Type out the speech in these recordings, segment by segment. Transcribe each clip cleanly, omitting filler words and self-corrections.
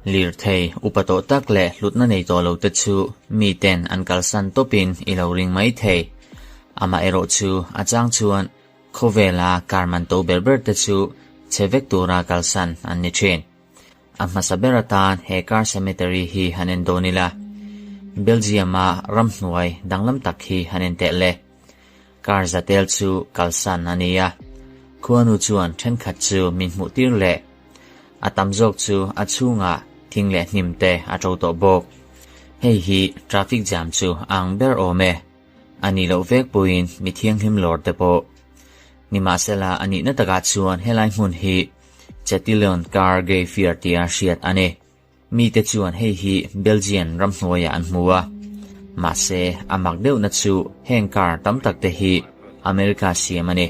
Lirthei upa tawh tak leh hlutna nei tawh lo te chu miten an kalsan tawpin i lo ring mai thei. Amaherawhchu a chang chuan khawvela car man to ber ber te chu chhe vek tura kalsan an ni thin. A hmasa ber atan he car cemetery hi han en dawn ila. Belgium-a ramhnuai danglam tak hi han en teh le. Car zatel chu kalsan a ni a, khuanu chuan thenkhat chu min hmuh tir leh. A tam zawk chu a chhungah thing leh hnim te a to tawh bawk. Hei hi traffic jam chu a ang ber awm e. A nih loh vek pawhin mi thianghlim lawr te pawh. Nimahsela a nihna takah chuan helai hmun hi Chatillon Car Graveyard tia hriat a ni. Mite chuan hei hi Belgian ramhnuaiah an hmu a, mahse a mak deuhna chu heng car tam tak te hi America siam a ni.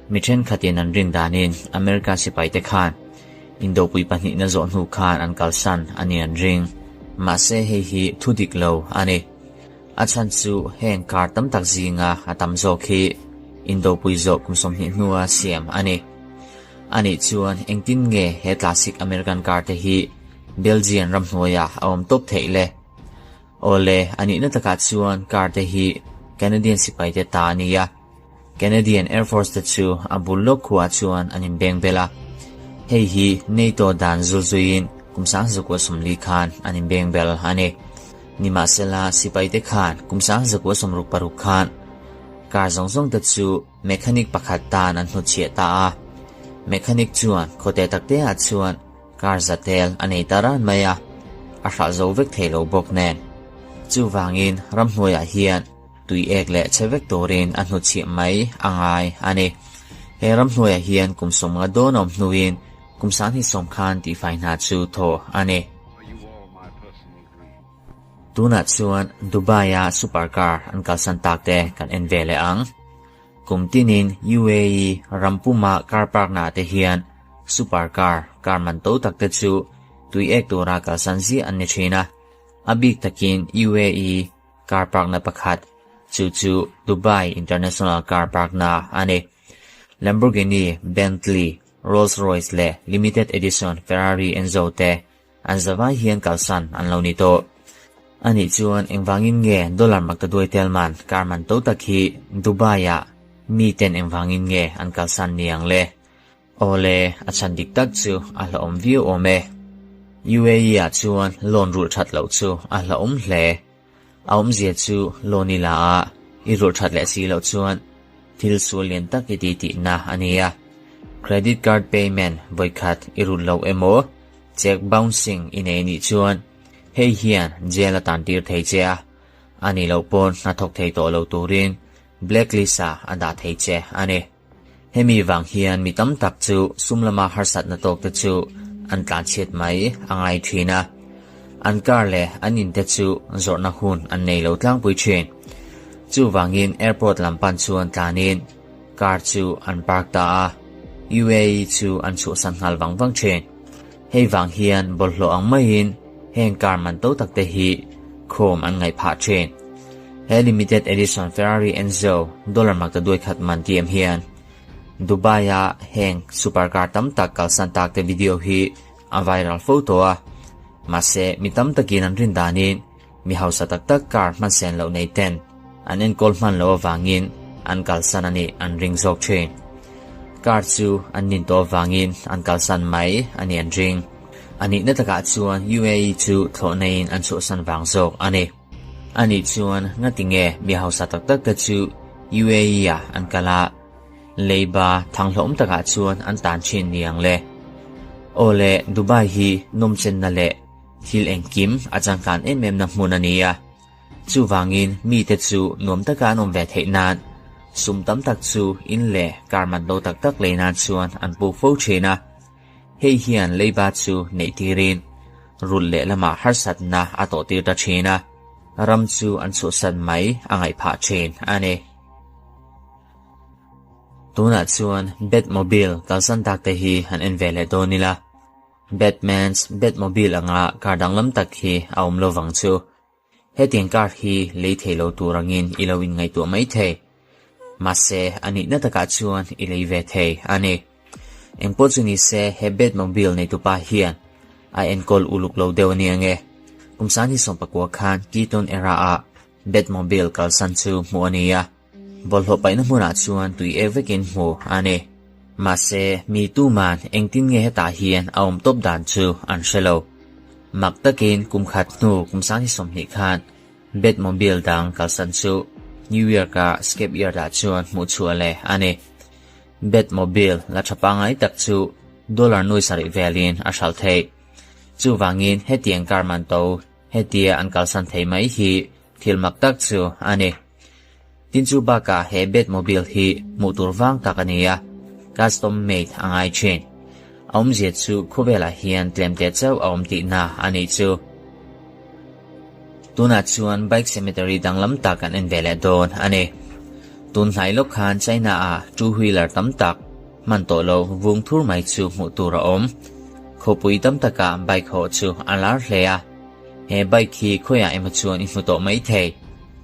Mi thenkhatin an rin danin America sipaite khan Indopui pahnihna zawh hnu khan an kalsan a ni an ring. Mahse hei hi thu dik lo a ni. A chhan chu heng car tam tak zinga a tam zawk hi Indopui zawh kum 20 hnua siam a ni. Anih chuan engtin nge he classic American car te hi Belgian ramhnuaiah a awm tawp theih le? Awle, a nihna takah chuan car te hi Canadian sipai te ta a ni a, Canadian Air Force te chu a bul lawk khuaah chuan an inbeng bel a. Hei hi NATO dan zulzuiin kum 1940 khan an inbeng bel a ni. Nimahsela, sipai te khan kum 1966 khan car zawng zawng te chu Mechanic pakhat tan an hnutchhiah ta a, mechanic chuan khawte takteah chuan car zatel a nei ta ran mai a, a hrah zo vek thei lo bawk nen. Chuvangin ramhnuaiah hian tui ek leh che vek turin a hnutchhiah mai a ngai a ni. He ramhnuaiah hian kum 50 dawn awm hnuin kum 20 khan tihfai hna chu thaw a ni. Tunah chuan Dubai-a supercar an kalsan tak te kan en ve leh ang. Kum tinin UAE ram puma car park naah te hian supercar, car man to tak te chu tui ek tura kalsan ziah an ni thin a. A bik takin UAE car park na pakhat, chu chu Dubai International Car Park na a ni. Lamborghini, Bentley, Rolls Royce leh limited edition Ferrari Enzo te An zavai hian kalsan an lo ni tawh. Anih chuan engvangin nge dollar maktaduai tel man car man to tak hi Dubai ah mi ten engvangin nge an kalsan ni ang le? Awle, a chhan dik tak chu a hlauhawm viau awm e. UAE ah chuan loan rulh that loh chu a hlauhawm hle. A awmzia chu loan i la a, i rulh that leh si loh chuan thil sual lian tak i ti tihna a ni a. Credit card payment vawikhat i rulh loh emaw, Check bouncing i nei nih chuan hei hian jail a tan tir thei che a, a nih loh pawn hna thawk thei tawh lo turin blacklist ah a dah thei che a ni. Hemi vang hian mi tam tak chu sum lama harsatna tawk te chu an tlanchhiat mai a ngai thin a, an car leh an in te chu zawrhna hun an nei lo tlangpui thin. Chuvangin airport lam pan chuan tlanin Car chu an park ta a, UAE chu an chhuahsan nghal vang vang thin. Hei vang hian bawlhhlawh ang maiin heng car man to tak te hi khawm an ngaih phah thin. He limited edition Ferrari Enzo dollar makta duai khat man tiam hian Dubai-a heng supercar tam tak kalsan tak te video hi a viral fo tawh a, mahse mi tam takin an rin danin Mi hausa tak tak car hman sen loh nei ten an enkawl hman loh avangin an kalsan a nih an ring zawk thin. Car chu an nin tawh avangin an kalsan mai a nih an ring. A nihna takah chuan UAE chu thlawh neiin an chhuahsan vang zawk a ni. A nih chuan ngati nge mi hausa tak tak te chu UAE ah an kal a, leiba thanghlawm takah chuan an tan thin ni ang le? Aw le, Dubai hi nawmchenna leh Thil engkim a changkan em em na hmun a ni a, chuvangin mite chu nuam taka an awm ve theih nan sum tam tak chu in leh car man lo tak tak lei nan chuan an puk fo thin a. Hei hian leiba chu neih tirin rulh leh lamah harsatna a tawh tir ta thin a, ram chu an chhuahsan mai a ngaih phah thin a ni. Tunah chuan Batmobile kalsan tak te hi han en ve leh dawn ila. Batman's Batmobile anga car danglam tak hi a awm lo vang chu. Hetiang car hi lei thei lo tur angin i lo inngaihtuah mai thei. Mahse, a nihna takah chuan i lei ve thei a ni. Engpawh chu ni se he Batmobile neitupa hian a enkawl uluk lo deuh a ni ange. Kum 2019 khan Keaton era ah Batmobile kalsan chu hmuh a ni a. Bawlhhlawh paihna hmunah chuan tui ek vekin hmu a ni. Mahse, mi tuman engtin nge hetah hian a awm tawp dan chu an hre lo. Mak takin kum khat hnu kum 2020 khan Batmobile dang kalsan chu New York-a scrapyard-ah chuan hmuh chhuah leh a ni. Batmobile la tha pangngai tak chu dollar nuai sarih velin a hralh theih. Chuvangin hetiang car man to hetia an kalsan thei mai hi thil mak tak chu a ni. Tin chu bakah he Batmobile hi hmuh tur vang tak a ni a, custom made a ngai thin. A awmzia chu khawvelah hian tlem teh chauh a awm tihna a nih chu. Tunah chuan bike cemetery danglam tak an en ve leh dawn a ni. Tun hnai lawk khan China ah two wheeler tam tak hman tawh lo vung thur mai chu hmuh tur a awm. Khawpui tam takah bike hawh chu a lar hle a. He bike hi khawiah emaw chuan i hmu tawh mai thei.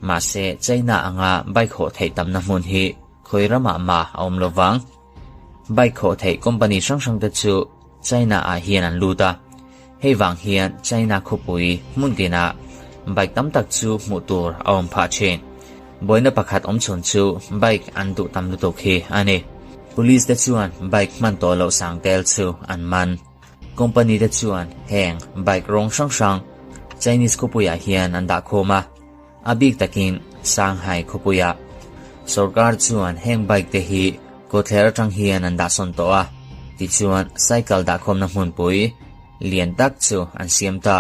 Mahse, China anga bike hawh theih tamna hmun hi khawi ramah mah a awm lo vang. Bike hawh theih company hrang hrang te chu China ah hian an lut a. Hei vang hian China khawpui hmun tinah bike tam tak chu hmuh tur a awm phah thin. Buaina pakhat awm chhun chu bike an duh tam lutuk hi a ni. Police te chuan bike hman tawh loh sang tel chu an man. Company te chuan heng bike rawng hrang hrang Chinese khawpuiah hian an dah khawm a, a bik takin Shanghai khawpuiah. Sorkar chuan heng bike te hi kawtthler atang hian an dah sawn tawh a, tichuan cycle dahkhawmna hmunpui lian tak chu an siam ta.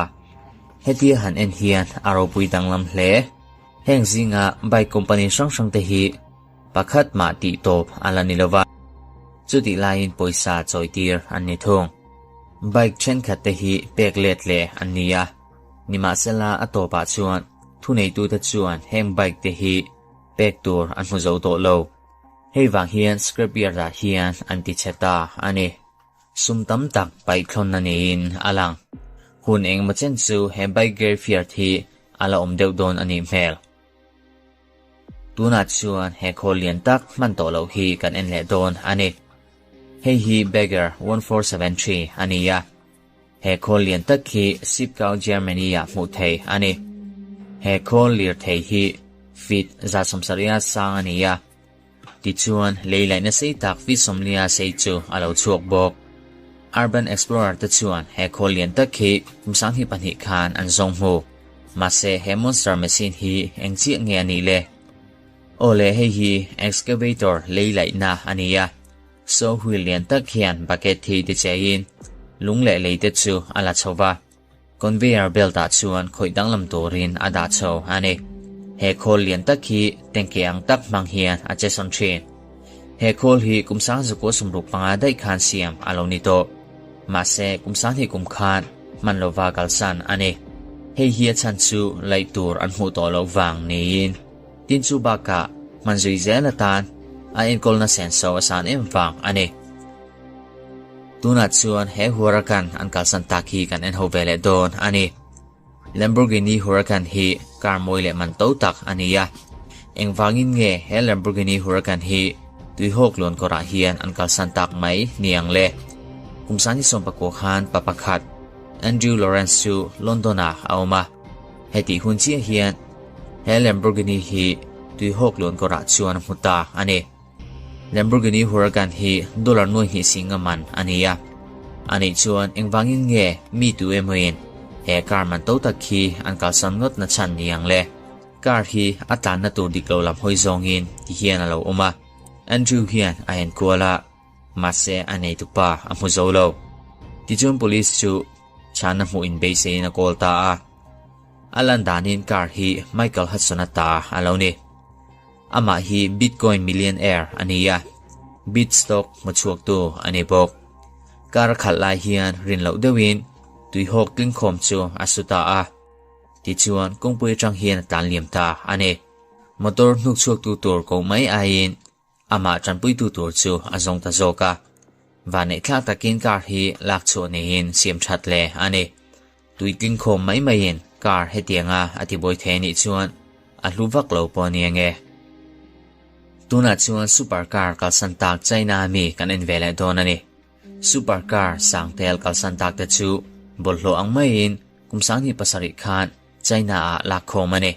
Hetia han en hian a ropui danglam hle. Heng zinga bike company hrang hrang te hi Pakhat mah tih tawp a la ni lova, chutih laiin pawisa chawitir an ni thung. Bike thenkhat te hi pek let leh an ni a, nimahsela a tawpah chuan thuneitute chuan heng bike te hi pek tur an hmu zo tawh lo. Hei vang hian scrapyard-ah hian an ti chhe ta a ni. Sum tam tak paihthlawn a niin a lang. Hun engemaw chen chu he bike graveyard hi a la awm deuh dawn a nih hmel. Tunah chuan he khawl lian tak hman tawh loh hi kan en leh dawn a ni. Hei hi Bagger 1473 a ni a. He khawl lian tak hi Sipkau Germany-ah hmuh theih a ni. He khawl lirthei hi feet 170 sang a ni a. Tichuan, lei laihna sei tak feet 40 sei chu a lo chhuak bawk. Urban Explorer te chuan he khawl lian tak hi kum 2002 khan an zawng hmu. Mahse, he monster machine hi eng chiah nge a nih le? Aw le, hei hi excavator lei laihna a ni a. Saw wheel lian tak hian bucket hi ti cheiin lung leh lei te chu a la chho va. Conveyor belt ah chuan khawih danglam turin a dah chho a ni. He khawl lian tak hi tanki ang tak hmang hian a che sawn thin. He khawl hi kum 1965 daih khan siam a lo ni tawh. Mahse, kum 20 kum khan hman lova kalsan a ni. Hei hi a chhan chu laih tur an hmuh tawh loh vang niin tin chu bakah hman zui zel atan a enkawlna senso a san em vang a ni. Tunah chuan he Huracan an kalsan tak hi kan en ho ve leh dawn a ni. Lamborghini Huracan hi car mawi leh man to tak a ni a. Engvangin nge he Lamborghini Huracan hi tuihawk lawn kawrah hian an kalsan tak mai ni ang le? Kum 2019 khan pa pakhat Andrew Lawrence chu London-ah a awm a. Hetih hun chiah hian he Lamborghini hi tuihawk lawn kawrah chuan a hmu ta a ni. Lamborghini Huracan hi dollar nuai hnih sing a man a ni a. A nih chuan engvangin nge mi tu emawin he car man to tak khi an kalsan ngawt na chhan ni ang le? Car hi a tlanna tur dik lo lam hawi zawngin ti hian a lo awm a. Andrew hian a enkual a, mahse a neitupa a hmu zo lo. Tichuan police chu chhanna hmuh inbeiseiin a call ta a. A lan danin car hi Michael Hudson-a ta a lo ni. Amah hi Bitcoin millionaire a ni a, Bitstock hmuchhuaktu a ni bawk. Car a khalh lai hian rin loh deuhin tuihawk tlingkhawm chu a su ta a, tichuan kawngpui atang hian a tlan liam ta a ni. Motor hnukchhuaktu tur ko mai aiin amah tanpuitu tur chu a zawng ta zawk a. Vanneihthlak takin car hi lak chhuah niin siam that leh a ni. Tui tlingkhawm mai maiin car hetianga a tibuai thei anih chuan a hlu vak lo pawh a ni ange. Tunah chuan super car kalsan tak China ami kan en ve leh dawn a ni. Super car sang tel kalsan tak te chu bawlhhlawh ang maiin kum 2007 khan China ah lakkhawm a ni.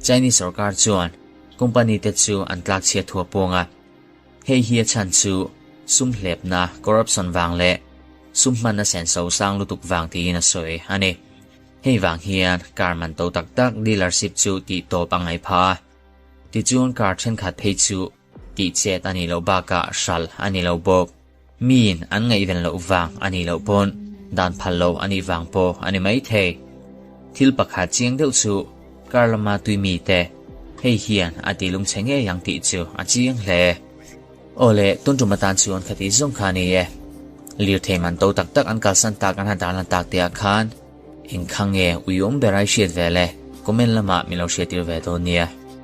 Chinese sorkar chuan company te chu an tlakchhiat thua pawng a. Hei hi a chhan chu sum hlepna, corruption vang leh sum hmanna senso sang lutuk vang tiin a sawi a ni. Hei vang hian car man to tak tak dealership chu tih tawp a ngaih phah a. Tichuan car thenkhat phei chu tih chet a nih loh bakah hral a ni lo bawk. Miin an ngaihven loh vang a nih loh pawn dan phal lo a nih vang pawh a ni mai thei. Thil pakhat chiang deuh chu car lama tui mite hei hian a ti lungchhe ngei ang tih chu a chiang hle. Aw le, tun tum atan chuan khati zawng kha a ni e. Lirthei man to tak tak an kalsan tak an han darlan tak tihah khan engkha nge uiawm ber ai hriat ve le? Comment lamah min lo hriattir ve dawn nia.